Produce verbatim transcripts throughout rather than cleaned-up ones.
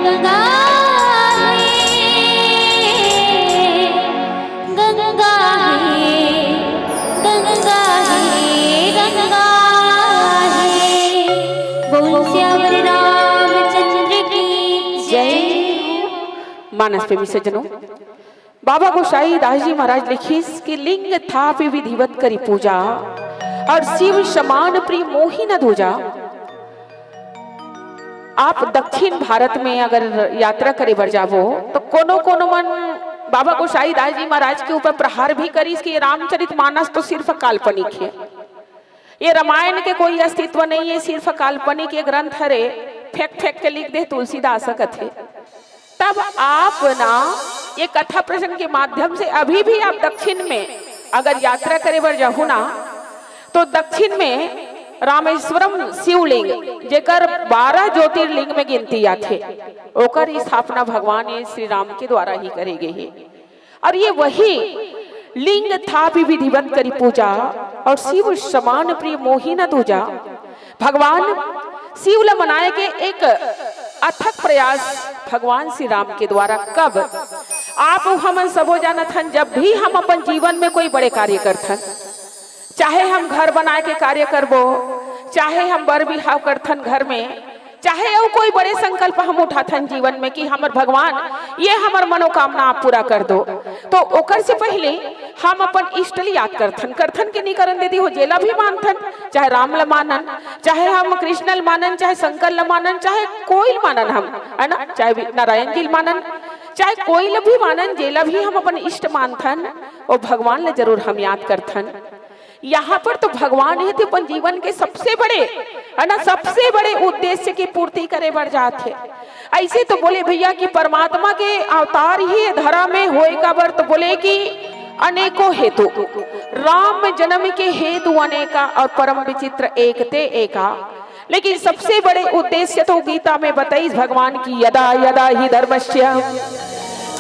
गंगा हे, गंगा हे, गंगा हे, गंगा हे। बोल सियावर रामचंद्र की जय। मानस प्रेमी सज्जनों, बाबा गोसाई दास जी महाराज लिखिस कि लिंग थापि विधिवत करी पूजा, और शिव समान प्रिय मोहि न दूजा। आप दक्षिण भारत में अगर यात्रा करे बर जाबो, तो कोनो कोनो मन बाबा गोसाई दास जी महाराज के ऊपर प्रहार भी करिस कि ये रामचरित मानस तो सिर्फ काल्पनिक हे, ये रामायण के कोई अस्तित्व नहीं है, सिर्फ काल्पनिक ये ग्रंथ हरे, फेंक फेंक के लिख दे तुलसीदास कथे। तब आप ना ये कथा प्रसंग के माध्यम से अभी भी आप दक्षिण में अगर यात्रा करे बर जाहू ना, तो दक्षिण में रामेश्वरम शिवलिंग, जेकर बारह ज्योतिर्लिंग में गिनती आथे, ओकर स्थापना भगवान ये श्री राम के द्वारा ही करे गे हे। और ये वही लिंग थापि विधिवत करी पूजा, और शिव समान प्रिय मोहि न दूजा। भगवान शिव ल मनाए के एक अथक प्रयास भगवान श्री राम के द्वारा। कब? आप अउ हमन सबो जानत हन, जब भी हम अपन जीवन में कोई बड़े कार्य करथन, चाहे हम घर बनाए के कार्य करबो, चाहे हम बर बिहाव करथन घर में, चाहे अउ कोई बड़े संकल्प हम उठाथन जीवन में कि हमर भगवान, ये हमर मनोकामना आप पूरा कर दो, तो ओकर से पहले हम अपन इष्ट ल याद करथन, करथन के नहीं करन देती हो, जेला भी मानथन, चाहे राम ल मानन, चाहे हम कृष्ण ल मानन, चाहे शंकर ल मानन, चाहे कोई ल मानन हम, है ना, चाहे भी नारायण जी ल मानन, चाहे कोई ल भी मानन, जेला भी हम अपन इष्ट मानथन, वो भगवान ल जरूर हम याद करथन। यहाँ पर तो भगवान हे ते अपन जीवन के सबसे बड़े, है ना, सबसे बड़े उद्देश्य की पूर्ति करे बर जात हे। ऐसे तो बोले भैया कि परमात्मा के अवतार ही धरा में होए काबर, तो बोले कि अनेकों हेतु, राम जन्म के हेतु अनेका और परम विचित्र एक ते एका। लेकिन सबसे बड़े उद्देश्य तो गीता में बताइस भगवान की, यदा यदा ही धर्मस्य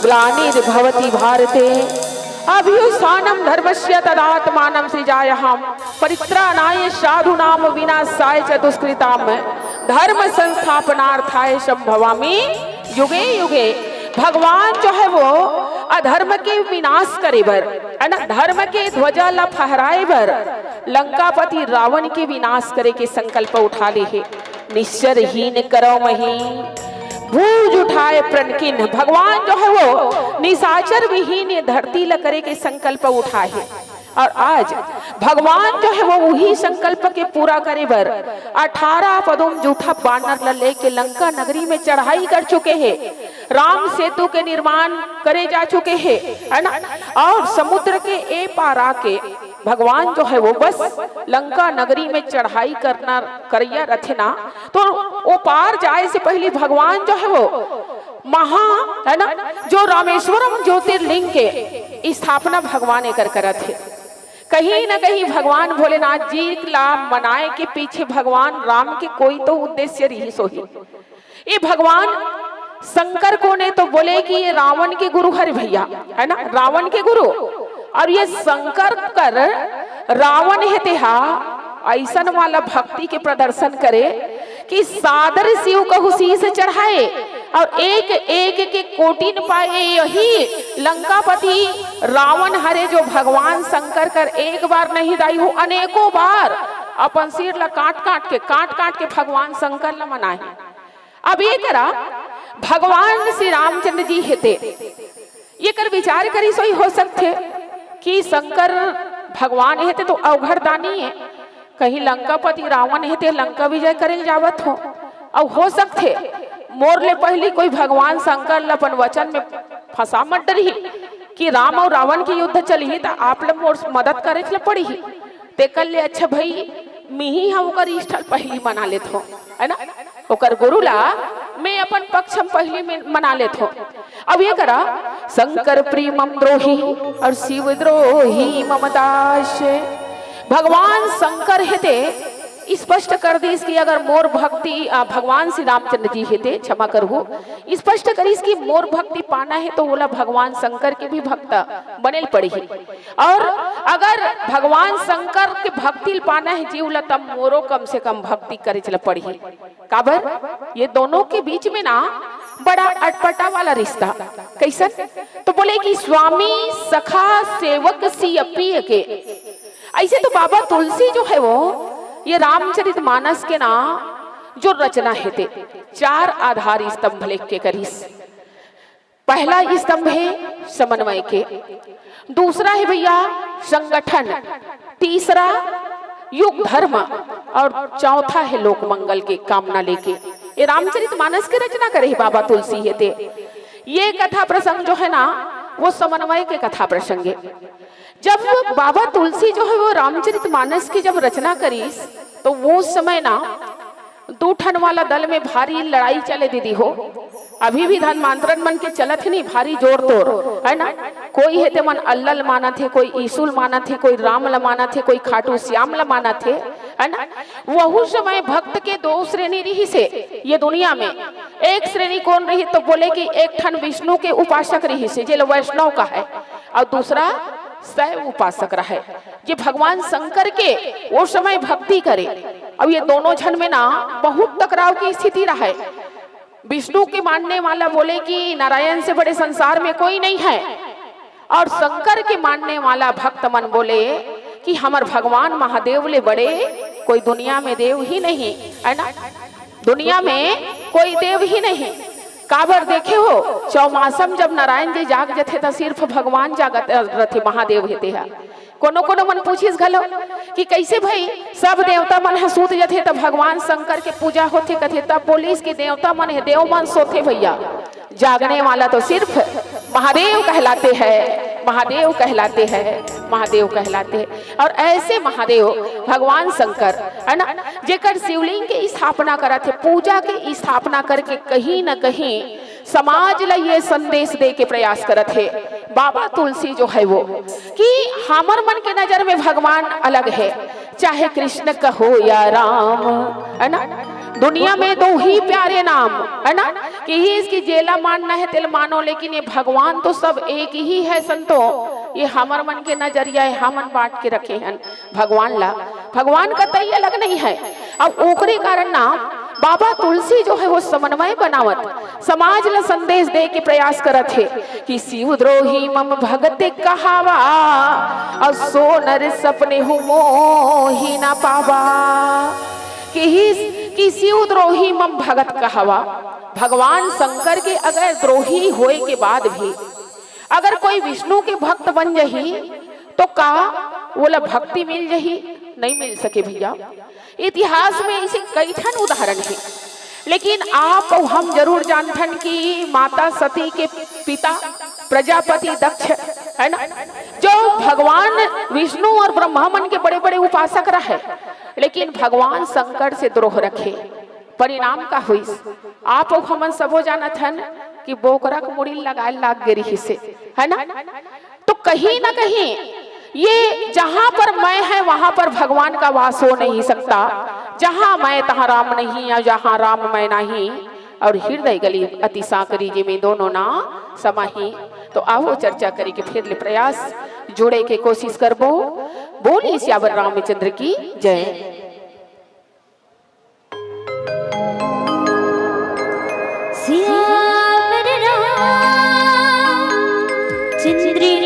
ग्लानिर्भवति भारते अभ्युत्थानम धर्मस्य तदात्मानम सृजाम्यहम परित्राणाय साधूनाम विनाशाय च दुष्कृताम धर्म संस्थापनार्थाय संभवामी युगे युगे। भगवान जो है वो अधर्म के विनाश करे बर, है ना, धर्म के ध्वजा ला फहराए बर लंकापति रावण के विनाश करे के संकल्प उठा ले हे। निश्चर हीन करौ मही भुज उठाए प्रण कीन्ह। भगवान जो है वो निशाचर विहीन ये धरती ल करे के संकल्प उठाए हे। और आज भगवान जो है वो उही संकल्प के पूरा करे बर अठारह पदुम जूठा बानर ल लेके लंका नगरी में चढ़ाई कर चुके हे। राम सेतु के निर्माण करे जा चुके हे, है ना। और समुद्र के ए पार आके भगवान जो है वो बस लंका नगरी में चढ़ाई करना, करैया रथे ना, तो वो पार जाए से पहले भगवान जो है वो महा, है ना, जो रामेश्वरम ज्योतिर्लिंग के स्थापना भगवान एकर करत हे। कहीं ना कहीं भगवान भोलेनाथ जी ला मनाए के पीछे भगवान राम के कोई तो उद्देश्य रहिस होही। ये भगवान शंकर कोन हे तो बोले कि ये रावण के गुरु हरे भैया, है ना, रावण के गुरु। और ये शंकर कर रावण हे तेहा ऐसन वाला भक्ति के प्रदर्शन करे कि सादर शिव कहु शीश चढ़ाए और एक एक के कोटिन पाए। यही लंकापति रावण हरे जो भगवान शंकर कर एक बार नहीं दाई हो, अनेकों बार अपन सिर ला काट काट के, काट काट के भगवान शंकर ला मनाए। अब ये करा भगवान श्री रामचंद्र जी हे ते, ये कर विचार करिस होही, हो सकथे कि शंकर भगवान हे ते तो अवघड़ दानी हे, कहीं लंकापति रावण हे ते लंका विजय करे जावत हो। अउ हो सकथे मोर ले पहली कोई भगवान शंकर ल अपन वचन में फंसा मत डरही कि राम अउ रावण के युद्ध चलही त आप ल मोर मदद करे ल पड़ही। तेकर ले अच्छा भई, मिही हम ओकर इष्ट ल पहली मना लेत हो, है ना, ओकर गुरु ला मैं अपन पक्ष में पहली में मना लेत हो। अब ये करा, शंकर प्रिय मम द्रोही और शिव द्रोही मम दास। भगवान शंकर हे ते स्पष्ट कर दिस कि अगर मोर भक्ति, आ, भगवान श्री रामचंद्र जी हे ते, क्षमा करहु, स्पष्ट करिस कि मोर भक्ति पाना हे तो ओला भगवान शंकर के भी भक्त बने ल पड़ही। और अगर भगवान शंकर के भक्ति ल पाना हे जीव ला, तब मोरो कम से कम भक्ति करे ल पड़ही। काबर? ये दोनों के बीच में ना बड़ा अटपटा वाला रिश्ता। कइसन? तो बोले कि स्वामी सखा सेवक सिय पिय के। अइसे तो बाबा तुलसी जो हे वो ये रामचरित मानस के ना जो रचना हे ते चार आधार स्तंभ लेके करिस। पहला स्तंभ हे समन्वय के, दूसरा हे भइया संगठन, तीसरा युग धर्म अउ चौथा हे लोक मंगल के कामना लेके ये रामचरित मानस के रचना करे हे बाबा तुलसी हे ते। ये कथा प्रसंग जो हे ना वो समन्वय के कथा प्रसंग हे। जब बाबा तुलसी जो हे वो रामचरित मानस के जब रचना करिस तो वो समय ना दू ठन वाला दल में भारी लड़ाई चले दीदी हो। अभी भी धर्मांतरण मन के चलत हे नी भारी जोर तोर, हे ना? कोई हे ते मन अल्ला ल मानत हे, कोई यीशु ल मानत हे, कोई राम ल मानत हे, कोई खाटू श्याम ल मानत हे, हे ना? वहू समय भक्त के दो श्रेणी रिहिस हे ये दुनिया में। एक श्रेणी कोन रिहिस तो बोले कि एक ठन विष्णु के उपासक रिहिस हे जेला वैष्णव कहे, अउ दूसरा शैव उपासक रहे, जे भगवान शंकर के वो समय भक्ति करे। अब ये दोनों झन में ना बहुत टकराव के स्थिति रहे। विष्णु के मानने वाला बोले कि नारायण से बड़े संसार में कोई नहीं है, अउ शंकर के मानने वाला भक्त मन बोले कि हमर भगवान महादेव ले बड़े कोई दुनिया में देव ही नहीं, हे ना? दुनिया में कोई देव ही नहीं। काबर देखे हो, चौमासम जब नारायण जी जाग जथे त सिर्फ भगवान जागत रथे, महादेव हे ते ह। कोनो कोनो मन पूछिस घलो कि कइसे भई सब देवता मन ह सूत जथे त भगवान शंकर के पूजा होथे कथे, तब बोलिस कि देवता मन हे, देव मन सोथे भइया, जागने वाला तो सिर्फ महादेव कहलाते हैं, महादेव कहलाते हैं, महादेव कहलाते हैं। अउ ऐसे महादेव भगवान शंकर, हे ना, जेकर शिवलिंग के स्थापना करत हे, पूजा के स्थापना करके कहीं न कहीं समाज ला ये संदेश दे के प्रयास करत हे बाबा तुलसी जो हे वो, कि हमर मन के नजर में भगवान अलग हे, चाहे कृष्ण कहो या राम, हे ना? दुनिया में दो ही प्यारे नाम, हे ना? कि ही इसकी जेला मानना हे तेला मानो, लेकिन ये भगवान तो सब एक ही हे संतो। ये हमर मन के नजरिया हे, हमन बांट के रखे हन भगवान ला। भगवान कतई अलग नहीं हे। अब ओकरे कारण ना बाबा तुलसी जो हे वो समन्वय बनावत समाज ला संदेश दे के प्रयास करत हे कि शिव द्रोही मम भगत कहावा, अउ सो नर सपने हु मोहि न पावा। कि ही कि शिव द्रोही मम भगत कहावा, भगवान शंकर के अगर द्रोही होए के बाद भी अगर कोई विष्णु के भक्त बन जही तो का वोला भक्ति मिल जही? नहीं मिल सके भइया। इतिहास में अइसे कई ठन उदाहरण हे, लेकिन आप अउ हम जरूर जानथन कि माता सती के पिता प्रजापति दक्ष, हे ना, जो भगवान विष्णु अउ ब्रह्मा मन के बड़े बड़े उपासक रहे, लेकिन भगवान शंकर से द्रोह रखे। परिणाम का होइस? आप अउ हमन सबो जानत हन कि बोकरा के मुड़ी लगाए लाग गे रिहिस हे, हे ना? तो कहीं ना कहीं ये जहां पर मैं है वहां पर भगवान का वास हो नहीं सकता। जहां मैं तहां राम नहीं, या जहां राम मैं नहीं। अउ हृदय गली अति सांकरी जी में दोनों ना समाही। तो आवो चर्चा करे के फिर ले प्रयास जोड़े के कोशिश करबो। बोली सियावर रामचंद्र की जय। सियावर रामचंद्र की जय।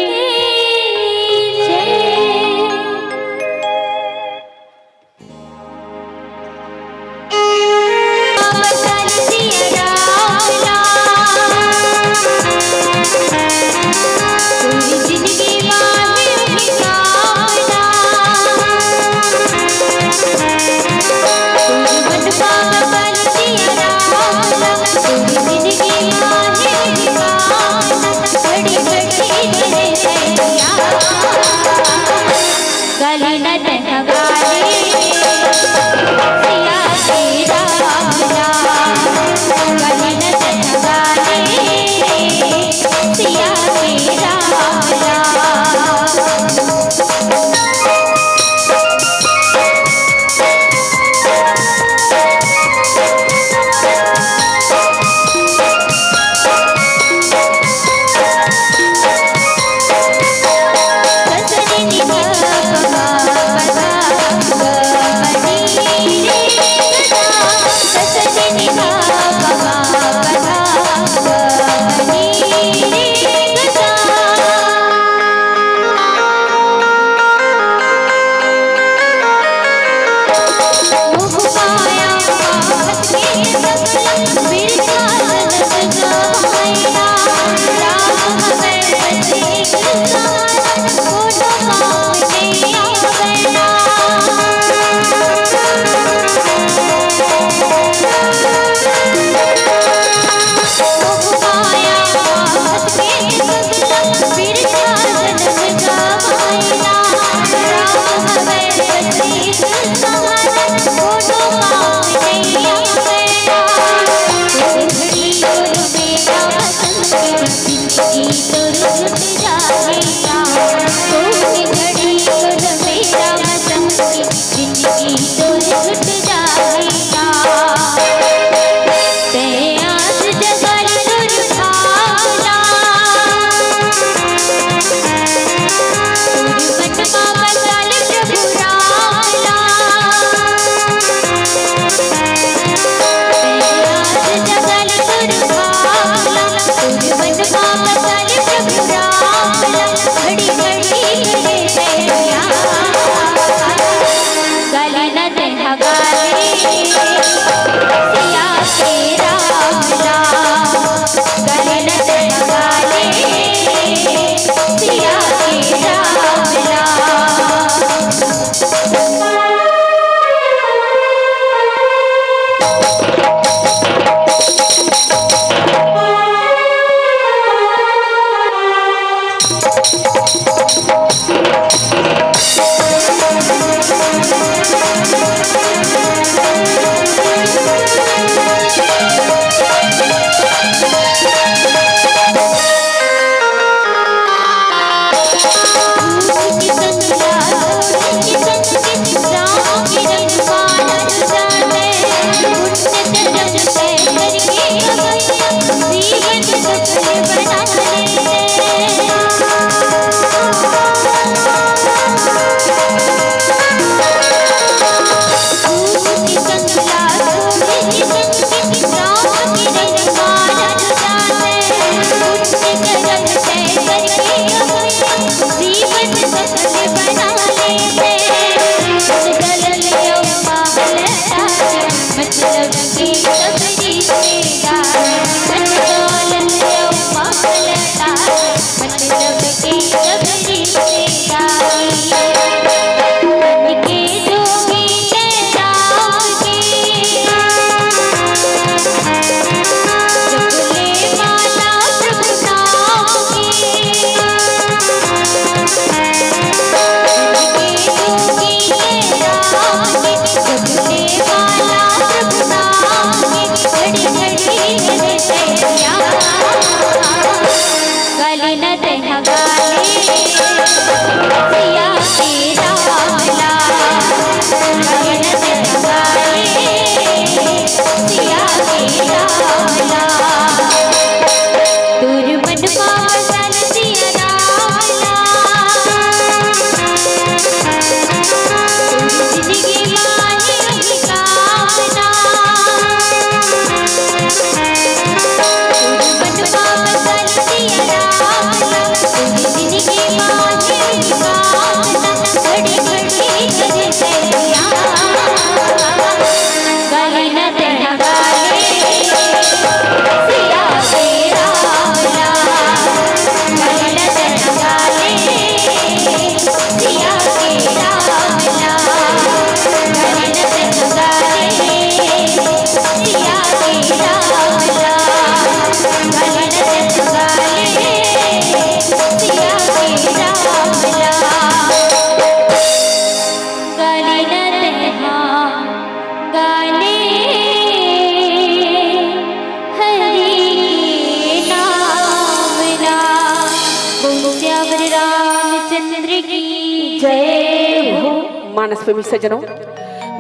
मानस प्रेमी सज्जनों,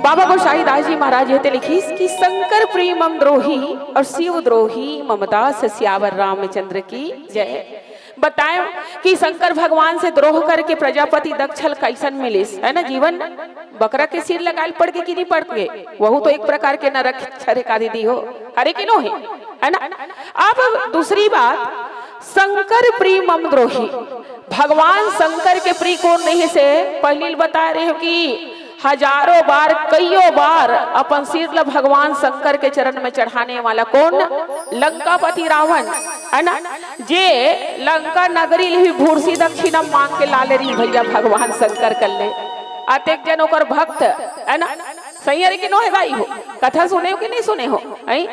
बाबा गोसाईदास जी महाराज ये ते लिखिस कि शंकर प्रिय मम द्रोही और शिव द्रोही मम दास, सियावर रामचंद्र की जय। बताएं कि शंकर भगवान से द्रोह करके प्रजापति दक्ष ल कैसन मिलिस, है ना? जीवन बकरा के सिर लगाए ल पड़ के कि नहीं पड़ के? वहू तो एक प्रकार के नरक छरे का दीदी हो, हरे कि नो हे, है ना? अब दूसरी बात, शंकर प्रिय मम द्रोही, भगवान शंकर के प्रिय कोन रहिस हे? पहली बता रहे हो कि हजारों बार, कईयों बार अपन सिर ल भगवान शंकर के चरण में चढ़ाने वाला कोन? लंकापति रावण, है ना? जे लंका नगरी ले भी भूरसी दक्षिणा मांग के लाले रहिस भैया भगवान शंकर कर ले। अतेक जन ओकर भक्त, है ना? सही हरे कि नो हे भाई हो? कथा सुने हो कि नहीं सुने हो? हैं?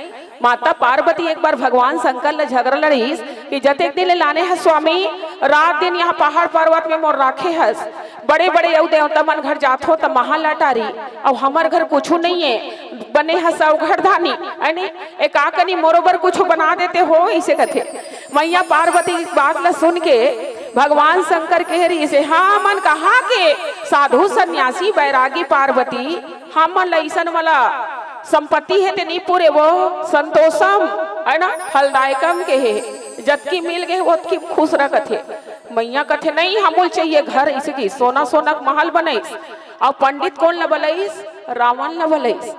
माता पार्वती एक बार भगवान शंकर ल झगरा लड़िस कि जतेक दिन ले लाने हस स्वामी, रात दिन यहाँ पहाड़ पर्वत में मोर राखे हस, बड़े बड़े अउ देवता मन घर जात हो त महाल अटारी, अउ हमर घर कुछु नहीं है, बने हस अवघड़दानी, है नी? ए का कनी मोरो बर कुछु बना देते हो, इसे कथे। मैया पार्वती के बात ल सुन के भगवान शंकर कहे रहिस हे, हाँ, मन कहाँ के साधु सन्यासी बैरागी पार्वती, हमन ल अइसन वाला संपत्ति हे ते नी पूरे, वो संतोषम, है ना, फलदायकम के हे, जतकी मिल गे ओतकी खुश रह कथे। मैया कथे, नहीं, हमू ल चाहिए घर, इसे कि सोना सोना के महल बनइस, अउ पंडित कोन ल बलइस? रावण ल बलइस।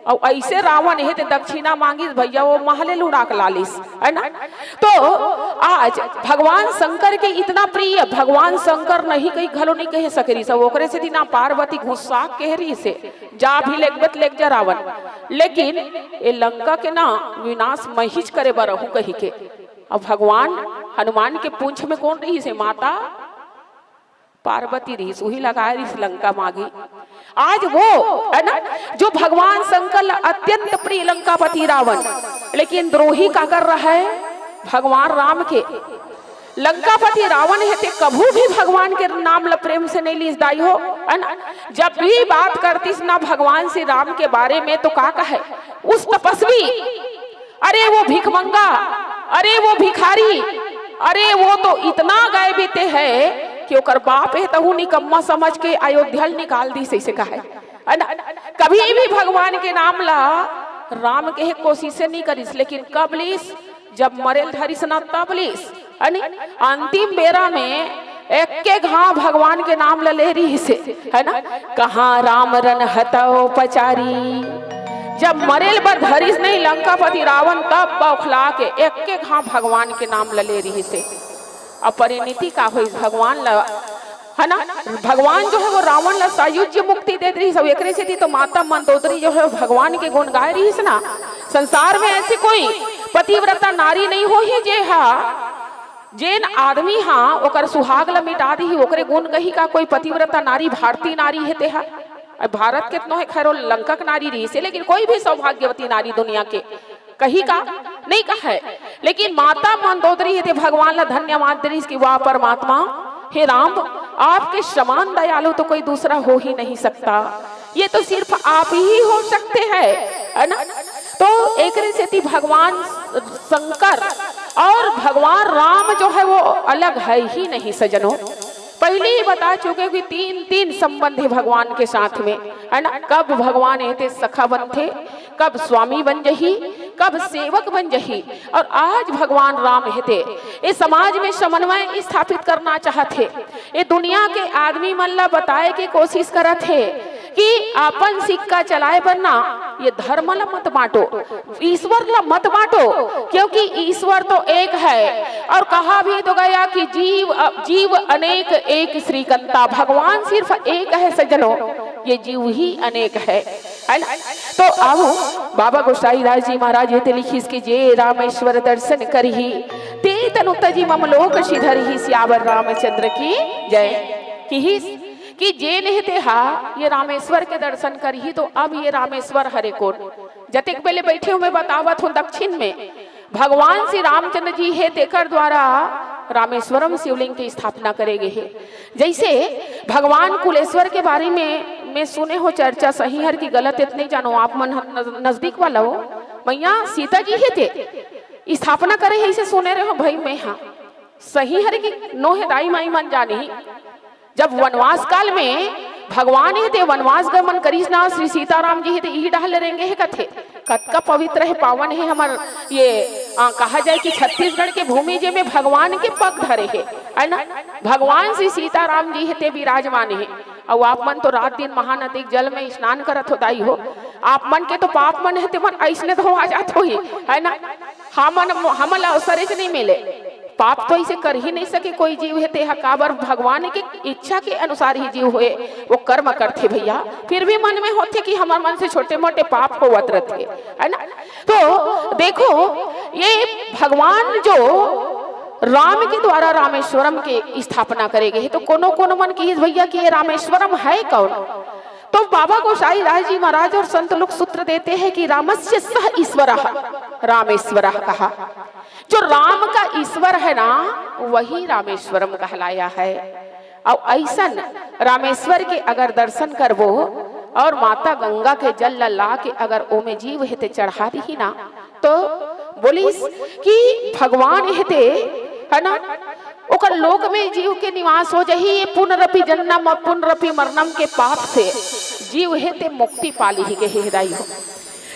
अउ अइसे रावण हे ते दक्षिणा मांगिस भैया, वो महले ल उड़ा के लालिस, है ना? तो आज भगवान शंकर के इतना प्रिय, भगवान शंकर नहीं कहीं घलो नहीं कहे सके रहिस, अउ ओकरे सेती ना पार्वती गुस्सा कहे रहिस हे, जा भी लेगबे त लेग जा रावण, लेकिन ए लंका के ना विनाश महिच करे बर रहूं कही के। अब भगवान हनुमान के पूंछ में कोन रहिस हे? माता पार्वती रहिस, उही लगाए रहिस लंका मागी। आज वो, है ना, जो भगवान शंकर ल अत्यंत प्रिय लंकापति रावण, लेकिन द्रोही काकर रहय? भगवान राम के। लंकापति रावण हे ते कभू भी भगवान के नाम ल प्रेम से नहीं लीस दाई हो, है ना? जब भी बात करतिस ना भगवान श्री राम के बारे में तो का कहे, उस तपस्वी, अरे वो भिखमंगा, अरे वो भिखारी, अरे वो तो इतना गए बीते है कि ओकर बाप हे तहू निकम्मा समझ के अयोध्या ल निकाल दिस, ऐसे कहे, है ना? कभी भी भगवान के नाम ला राम के कोशिश से नहीं करिस, लेकिन कब लीस? जब मरेल धरिस ना तब लीस, है नी? अंतिम बेरा में एक के घाव भगवान के नाम ल ले रहिस हे, है ना? कहाँ राम रन हतौ पचारी, जब मरेल बर धरिस नहीं लंकापति रावण, तब बौखला के एक के घाव भगवान के नाम ल ले रहिस हे। अब परिणति का होइस भगवान ल, है ना? भगवान जो है वो रावण ला सायुज्य मुक्ति दे रहिस, अउ एकरे सेती तो माता मंदोदरी जो है वो भगवान के गुण गाए रहिस ना। संसार में ऐसी कोई पतिव्रता नारी नहीं होही जे हा, जेन आदमी हा ओकर सुहाग ला मिटा दिही, ओकरे गुण कही का कोई पतिव्रता नारी, भारतीय नारी हे ते हा? अब भारत केतनो हे, खैर, वो लंका के नारी रहिस हे, लेकिन कोई भी सौभाग्यवती नारी दुनिया के कही का? नहीं कहे। लेकिन माता मंदोदरी हे ते भगवान ला धन्यवाद दे रहिस कि वाह परमात्मा, हे राम, आपके समान दयालु तो कोई दूसरा हो ही नहीं सकता, ये तो सिर्फ आप ही हो सकते हैं, है ना? तो एकरे सेती भगवान शंकर और भगवान राम जो है वो अलग है ही नहीं सजनों। पहले ही बता चुके कि तीन, तीन संबंध हे भगवान के साथ में, है ना? कब भगवान हे ते सखा बनथे, कब स्वामी बन जही, कब सेवक बन जही। और आज भगवान राम हे ते ए समाज में समन्वय स्थापित करना चाहत हे, ए दुनिया के आदमी मन ला बताए के कोशिश करत हे कि अपन सिक्का चलाए बर ना ये धर्म ला मत बांटो, ईश्वर ला मत बांटो, क्योंकि ईश्वर तो एक है। और कहा भी तो गया कि जीव, जीव अनेक एक श्रीकंता, भगवान सिर्फ एक है सज्जनों, ये जीव ही अनेक है, है ना? तो अब बाबा गोसाई दास जी महाराज ये ते लिखिस कि जे रामेश्वर दर्शन करही, ते तनु तजी मम लोक सिधरही, सियावर रामचंद्र की जय। किहिस कि जेन हे ते हा ये रामेश्वर के दर्शन करही, तो अब ये रामेश्वर हरे कोन? जतेक बेले बैठे हुए बतावत हूँ, दक्षिण में भगवान श्री रामचंद्र जी हे, तेकर द्वारा रामेश्वरम शिवलिंग के स्थापना करे गे हे। जैसे भगवान कुलेश्वर के बारे में, में सुने हो चर्चा, सही हर की गलत, इतने जानो आप मन ह-, नज-, नजदीक वाला हो। मैया सीता जी हे ते स्थापना करे हे, इसे सुने रहे हो भाई, मैं हाँ सही हर की नो हे, दाई माई मन जानी। जब वनवास काल में भगवान हे ते वनवास गमन करिस ना, श्री सीताराम जी हे ते इही डहर ले रेंगे हे कथे। कतका पवित्र हे, पावन हे हमर ये, आ, कहा जाए कि छत्तीसगढ़ के भूमि, जेमे भगवान के पग धरे हे, है ना? भगवान श्री सीताराम जी हे ते विराजमान हे। अउ आप मन तो रात दिन महानदी के जल में स्नान करत हो दाई हो, आप मन के तो पाप मन हे ते मन अइसने धोवा जात होही, है ना? हमन, हमन ला अवसरेच नहीं मिले। पाप तो ऐसे कर ही नहीं सके कोई जीव हे, तेहा काबर भगवान के इच्छा के अनुसार ही जीव होए, वो कर्म करथे भैया। फिर भी मन में होथे कि हमर मन से छोटे मोटे पाप होवत रहथे, है ना? तो देखो, ये भगवान जो राम के द्वारा रामेश्वरम के स्थापना करे गए हे, तो कोनो कोनो मन किहिस भैया कि ये रामेश्वरम है कौन? तो बाबा गोसाई दास जी महाराज और संत लोग सूत्र देते हैं कि रामस्य सः ईश्वरः रामेश्वरः कहा। जो राम का ईश्वर है ना, वही रामेश्वरम कहलाया है। और ऐसन रामेश्वर के अगर दर्शन करबो और माता गंगा के जल ला ला के अगर ओमे जीव हे ते चढ़ा दिही ना, तो बोलिस कि भगवान हे ते, है ना, ओकर लोक में जीव के निवास हो जाही। ये पुनरपि जन्म पुनरपि मरणम के पाप से जीव हे ते मुक्ति पा लिही के हे दाई हो।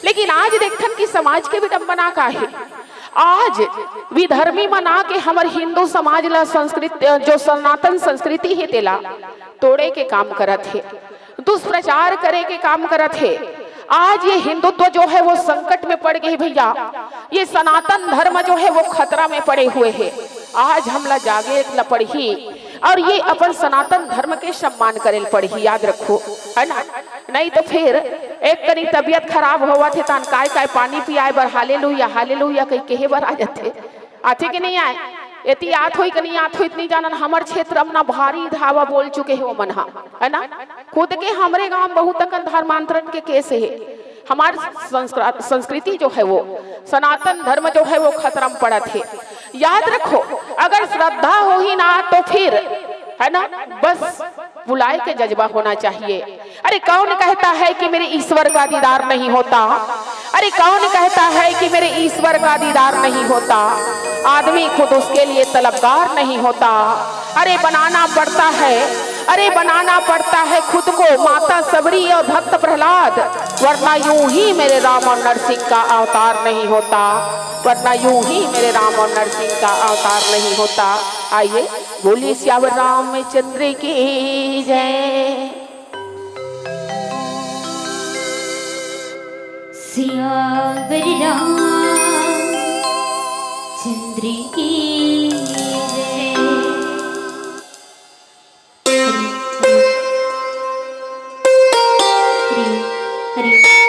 लेकिन आज देखथन कि समाज के विडंबना का हे। आज विधर्मी मन आके हमर हिंदू समाज ला, संस्कृत, जो सनातन संस्कृति हे तेला तोड़े के काम करत हे, दुष्प्रचार करे के काम करत हे। आज ये हिंदुत्व जो है वो संकट में पड़ गए भैया, ये सनातन धर्म जो है वो खतरा में पड़े हुए है। आज हमला जागे ला पड़ही और ये अपन सनातन धर्म के सम्मान करे ला पड़ही, याद रखो, है ना? नहीं तो फिर एक कनी तबीयत खराब होवत हे तहन काय काय पानी पियाए बर हालेलुया हालेलुया कहि कहे बर आ जाथे। आथे कि नहीं आए? एती आत होई कि नहीं आत होई, इतनी जानन हमर क्षेत्र म ना भारी धावा बोल चुके हे ओमन ह, है ना? खुद के हमरे गांव बहुत अकन धर्मांतरण के केस हे। हमार संस्कृ-, संस्कृति जो है वो, सनातन धर्म जो है वो खतरा म पड़त हे। याद रखो, अगर श्रद्धा होही ना तो फिर, है ना, बस बुलाए के जज्बा होना चाहिए। अरे कौन कहता है कि मेरे ईश्वर का दीदार नहीं होता? अरे कौन कहता है कि मेरे ईश्वर का दीदार नहीं होता? आदमी खुद उसके लिए तलबगार नहीं होता। अरे बनाना पड़ता है, अरे बनाना पड़ता है खुद को माता सबरी और भक्त प्रहलाद, वरना यूं ही मेरे राम और नरसिंह का अवतार नहीं होता, वरना यूं ही मेरे राम और नरसिंह का अवतार नहीं होता। आइए, बोलिए सियावर रामचंद्र की जय। सियावर रामचंद्र की जय। हरि हरि हरि।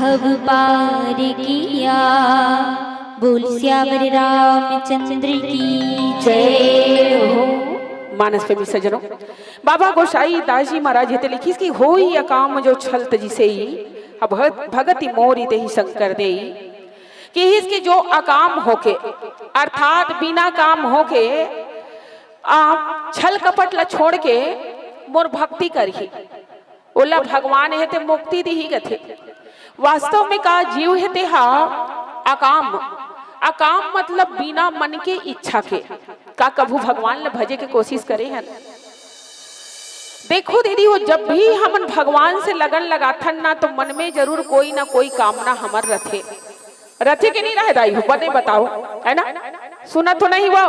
सब पार किया। बोल सियावर रामचंद्र की जय हो। मानस प्रेमी सज्जनों, बाबा गोसाई दास जी महाराज हे ते लिखिस कि होई अकाम जो छल तजिसे ही, अब भगत, भगति मोरी ते ही शंकर देई। कि इसके जो अकाम होके, अर्थात बिना काम होके, आ, छल कपट ला छोड़ के मोर भक्ति करही, ओला भगवान हे ते मुक्ति दिही कथे। वास्तव में का जीव हे ते हा अकाम, अकाम मतलब बिना मन के इच्छा के। का कभू भगवान ला भजे के कोशिश करे हन? देखो दीदी हो, जब भी हमन भगवान से लगन लगाथन ना, तो मन में जरूर कोई ना कोई कामना हमर रथे। रथे के नहीं रहे दाई हो, बने बताओ, है ना? सुना तो नहीं वो?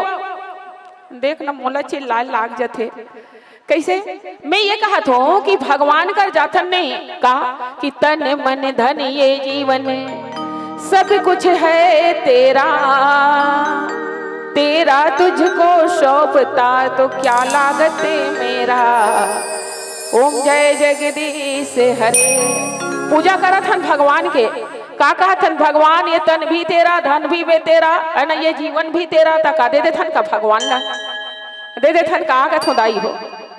देख ना, मोला चिल्लाए लाग जथे। कैसे? मैं ये कहत हूँ कि भगवान कर जाथन नहीं का कि तन मन धन ये जीवन सब कुछ है तेरा, तेरा तुझको सौंपता तो क्या लागत मेरा। ओम जय जगदीश हरे। पूजा करत हन भगवान के, का कहत हन भगवान, ये तन भी तेरा, धन भी बे तेरा, है ना, ये जीवन भी तेरा, त का दे देथन का भगवान ला? दे देथन का? कथो दाई हो,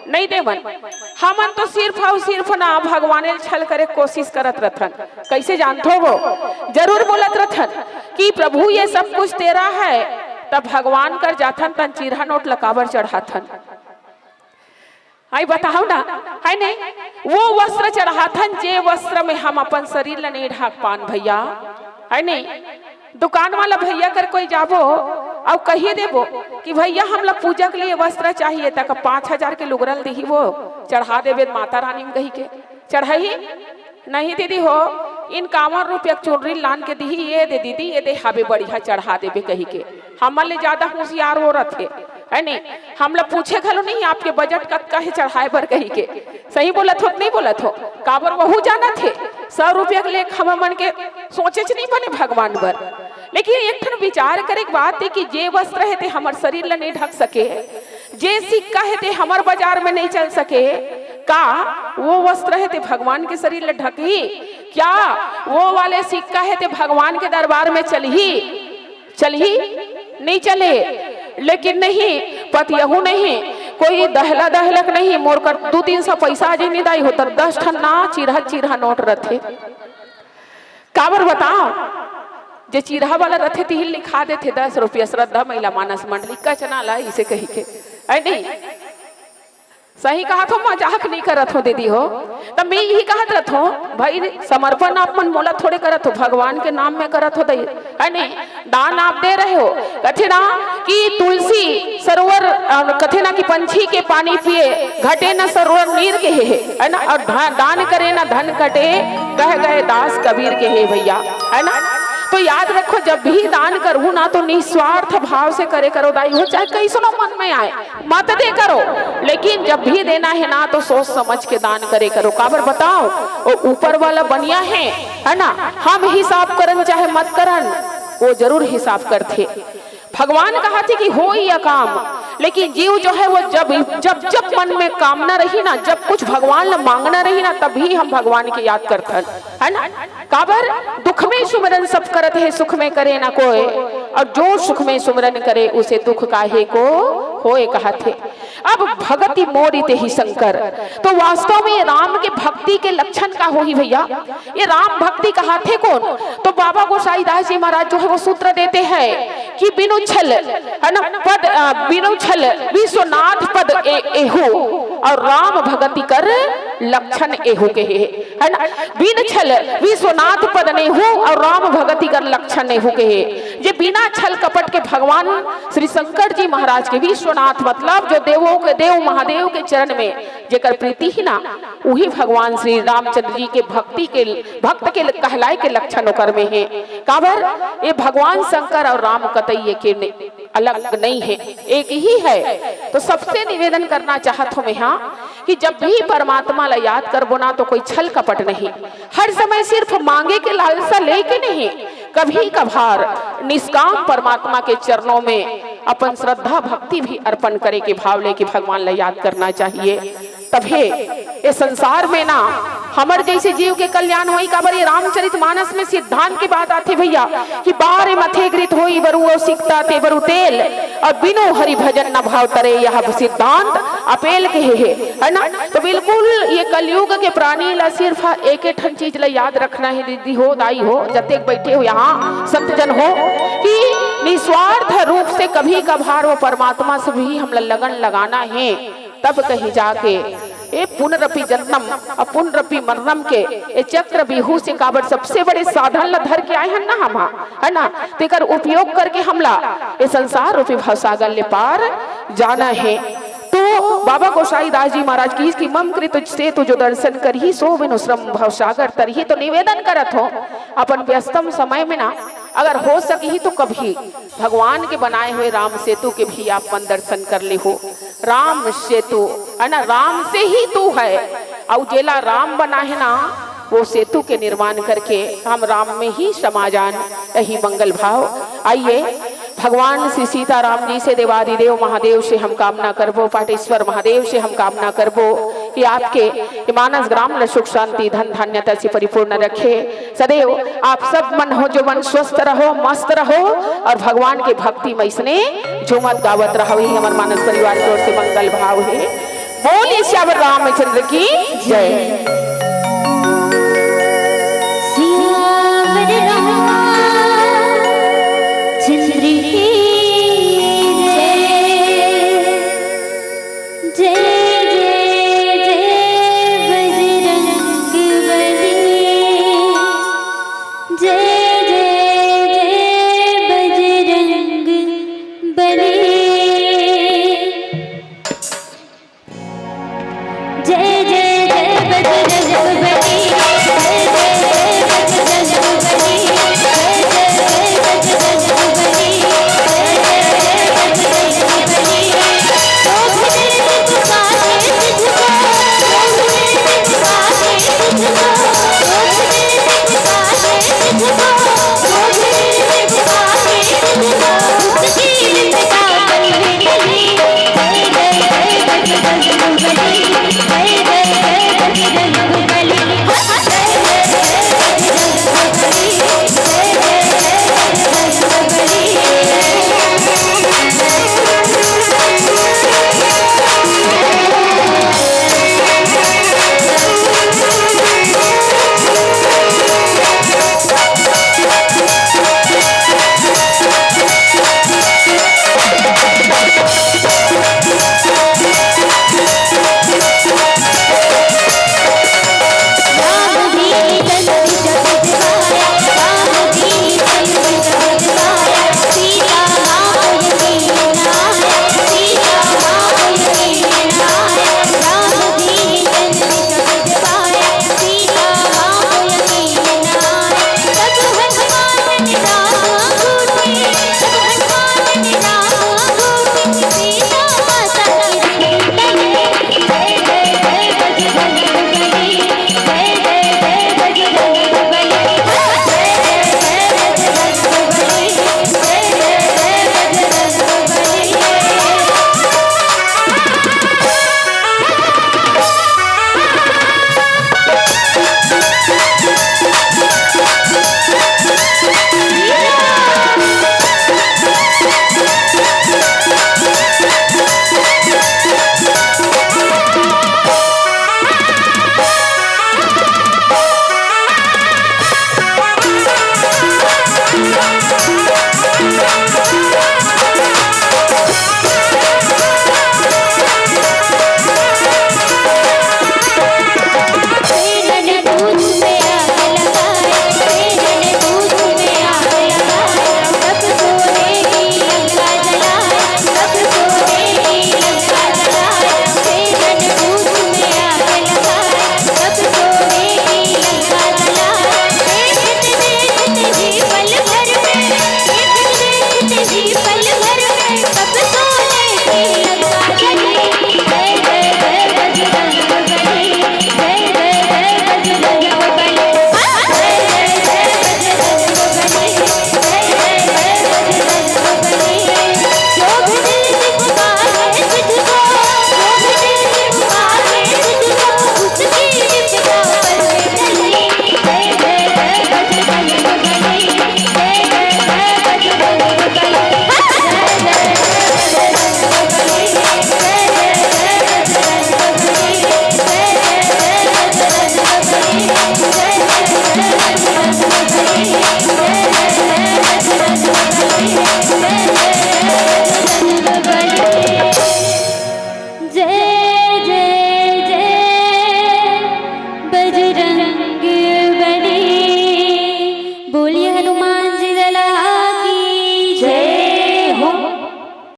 नहीं देवन। हमन तो सिर्फ अउ सिर्फ ना भगवाने ल छल करे कोशिश करत रथन। कैसे जानथो वो? जरूर बोलत रथन कि प्रभु ये सब कुछ तेरा है, तब भगवान कर जाथन तन चिरहा नोट लकाबर चढ़ाथन। आई बताओ ना, है नहीं? वो वस्त्र चढ़ाथन जे वस्त्र में हम अपन शरीर ल नहीं ढाक पान भैया, है नहीं? दुकान वाला भैया कर कोई जाबो अउ कहिए देबो कि भैया हमला पूजा के लिए वस्त्र चाहिए, तक पाँच हजार के लुगरा ल दिही वो चढ़ा देबे माता रानी में कही के चढ़ाही। नहीं दीदी हो, इनकावन रुपया के चुनरी लान के दिही, ये दे दीदी, ये दे हाबे बढ़िया चढ़ा देबे कही के। हमन ले ज्यादा होशियार वो रथे, है नहीं? हमला पूछे घलो नहीं आपके बजट कतका हे चढ़ाए बर कही के। सही बोलत हो त नहीं बोलत हो? काबर वहू जानत हे, सौ रुपया के लेख हमन के सोचे च नहीं बने भगवान बर। लेकिन एक ठन विचार करे के बात हे कि जे वस्त्र हे ते हमर शरीर ल नहीं ढक सके, जे सिक्का हे ते हमर बाजार में नहीं चल सके, का वो वस्त्र हे ते भगवान के शरीर ल ढकही? क्या वो वाले सिक्का हे ते भगवान के दरबार में चलही? चलही? नहीं चले। लेकिन नहीं, पतियहू नहीं, कोई दहला दहलक नहीं, मोर कर दू तीन सौ पैसा आज नहीं दाई हो, त दस ठन ना चिरहा चिरहा नोट रथे। काबर बताओ, जे चिरहा वाला रथे तिही लिखा देथे दस रुपया श्रद्धा महिला मानस मंडली कचना ला इसे कही के, है नहीं? सही कहत हो, मजाक नहीं करत हो दीदी हो। त मैं यही कहत रहत हो, भाई समर्पण आप मन मोला थोड़े करत हो, भगवान के नाम में करत हो दई, है नहीं? दान आप दे रहे हो। कथे ना कि तुलसी सरोवर, अ, कथे ना कि पंछी के पानी पिए, घटे न सरोवर नीर के हे, है ना? और धा-, दान करे ना धन कटे, कह गए दास कबीर के हे भैया, है ना? तो याद रखो, जब भी दान करहू ना तो निस्वार्थ भाव से करे करो दाई हो, चाहे कैसनो मन में आए, मत दे करो। लेकिन जब भी देना हे ना तो सोच समझ के दान करे करो। काबर बताओ, वो ऊपर वाला बनिया हे, है ना? हम हिसाब करन चाहे मत करन, वो जरूर हिसाब करथे। भगवान कहथे कि होई अकाम, लेकिन जीव जो है वो जब, जब, जब मन में कामना रही ना, जब कुछ भगवान ला मांगना रही ना, तभी हम भगवान के याद करथन, है ना? काबर दुख में सुमिरन सब करत हे, सुख में करे ना कोय, और जो सुख में सुमिरन करे उसे दुख काहे को होए कहथे। अब भगति मोरी तेहि शंकर, तो वास्तव में ये राम के भक्ति के लक्षण का होही भैया? ये राम भक्ति कहाथे कोन? तो बाबा गोसाईदास जी महाराज जो है वो सूत्र देते हैं कि बिनु छल, है ना, पद, अ, बिनु छल विश्वनाथ पद ए-, एहू और राम भगति कर लक्षण एहू के हे, है ना? बिन छल विश्वनाथ पद नेहू और राम भगति कर लक्षण एहू के हे। जे बिना छल कपट के भगवान श्री शंकर जी महाराज के, विश्वनाथ मतलब जो देवों के देव महादेव के चरण में जेकर प्रीति ही ना, वही भगवान श्री रामचंद्र जी के भक्ति के, भक्त के कहलाए के लक्षण ओकर में हे। काबर? ये भगवान शंकर और राम कतई एके ने-, अलग नहीं हे, एक ही हे। तो सबसे निवेदन करना चाहत हों मैं, हाँ, कि जब भी परमात्मा ला याद करबो ना तो कोई छल कपट नहीं, हर समय सिर्फ मांगे के लालसा लेके नहीं, कभी कभार निष्काम परमात्मा के चरणों में अपन श्रद्धा भक्ति भी अर्पण करे के भाव लेके भगवान ला याद करना चाहिए। तभे ए संसार में ना हमर जइसे जीव के कल्याण होई। काबर ये रामचरित मानस में सिद्धांत के बात आथे भइया कि बारे मथे गृत होई बरु अउ सिकता ते बरु तेल, अउ बिनु हरि भजन न भाव तरे, यह सिद्धांत अपेल के हे, हे, है ना? तो बिल्कुल ये कलयुग के प्राणी ला सिर्फ एके ठन चीज ला याद रखना हे दीदी हो, दाई हो, जतेक बैठे हो यहाँ संत जन हो, कि निस्वार्थ रूप से कभी कभार वो परमात्मा से भी हमला लगन लगाना हे। तब कहीं जाके ए पुनरपि जन्मम अउ पुनरपि मरणम के ए चक्रव्यूह से, काबर सबसे बड़े साधन ला धर के आए हन ना हम, है ना? तेकर उपयोग करके हमला ए संसार रूपी भवसागर ले पार जाना हे। तो बाबा गोसाई दास जी महाराज की कि मम कृत सेतु जो दर्शन करही, सो बिनु श्रम भवसागर तरही। तो निवेदन करत हो, अपन व्यस्तम समय में ना अगर हो सकही तो कभी भगवान के बनाए हुए राम सेतु के भी आप मन दर्शन कर लेहू। राम सेतु, है ना, राम से ही तू है। अउ जेला राम बना है ना, वो सेतु के निर्माण करके हम राम में ही समा जान, यही मंगल भाव। आइए, भगवान श्री सीताराम जी से, देवादिदेव महादेव से हम कामना करबो, पाटेश्वर महादेव से हम कामना करबो कि आपके ये मानस ग्राम ल सुख शांति धन धान्यता से परिपूर्ण रखे। सदैव आप सब मन हो जो मन स्वस्थ रहो, मस्त रहो अउ भगवान के भक्ति में इसने झूमत गावत रहो। यही हमर मानस परिवार की ओर से मंगल भाव हे। बोलिए सियावर रामचंद्र की जय। सियावर रामचंद्र की जय। जय जय जय बजरंग बली। जय जय जय बजरंग बली। जय जय जय बजरंग बली। हनुमान जी जय ला।